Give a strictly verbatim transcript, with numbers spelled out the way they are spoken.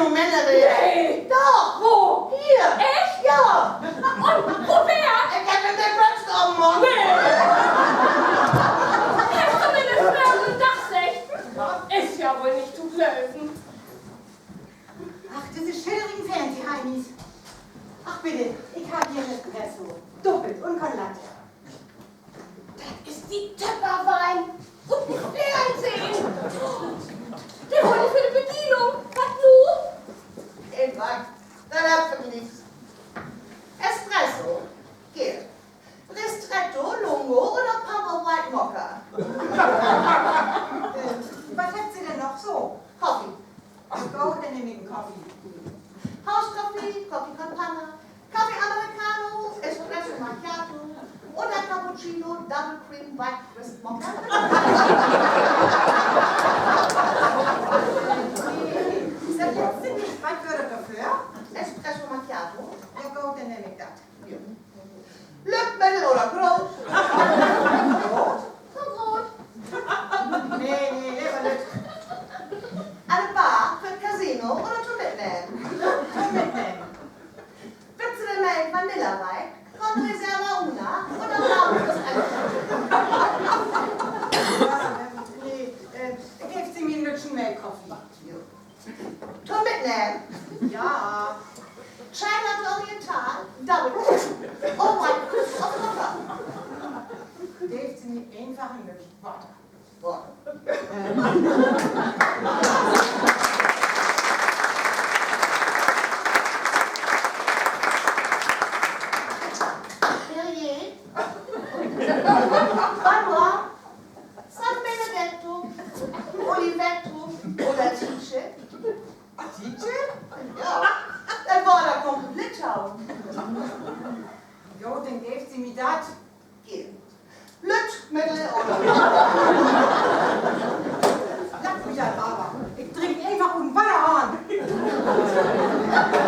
Moment, nee. Doch. Wo? Hier. Echt? Ja. Un wo weer? Ik heff em de Böxen opmaakt. Nee. Hest du mi dat vörher nich seggt? Is ja woll nich to glöven. Ach, disse schillerige Fernsehheinis. Ach, bitte, ik heff hier en Espresso. Dubbelt un con Latte. Dat is de Tüpperwien ut 'n Fernsehn. De hoolt för de Bedienung. Wat nu? Ik weet, dat hett för nix. Espresso. Geern. Ristretto, Lungo oder Papa White Mocha? Äh, wat hebbt Se denn noch so? Koffie. Goot, denn nehm ik en Koffie. Hooskoffie, Koffie con Panna, Kaffee Americano, Espresso Macchiato oder Cappuccino, Double Cream, White Crisp Mocha? Nee, dat letzte nich. Wat weer dat dorvör? Espresso Macchiato. Ja, goot, denn nehm ik dat. Ja. Lütt, middel oder groot? Groot. Groot. Nee, nee, lever lütt. An de Bar, för 't Casino oder to'n Mitnehmen? To'n Mitnehmen. Wüllt Se denn mehr Vanillavee, con reserva una oder Braunes Espresso? Nee, äh, geevt Se mi en lütten Melkkoffie. Jo. To'n Mitnehmen? Ja. Chai Latte Oriental, Double Cream. Oh, White Crisp of Coca. Geevt Se mi eenfach en lütten Water. Water. Perrier, Valois, San Benedetto, Oliveto oder Tietje? Tietje? Ja, dat Water kummt ut Litauen. Jo, denn geevt Se mi dat. Geern. Lütt, middel oder? Laat mi dat aver. Ik drink eenfach ut 'n Waterhahn.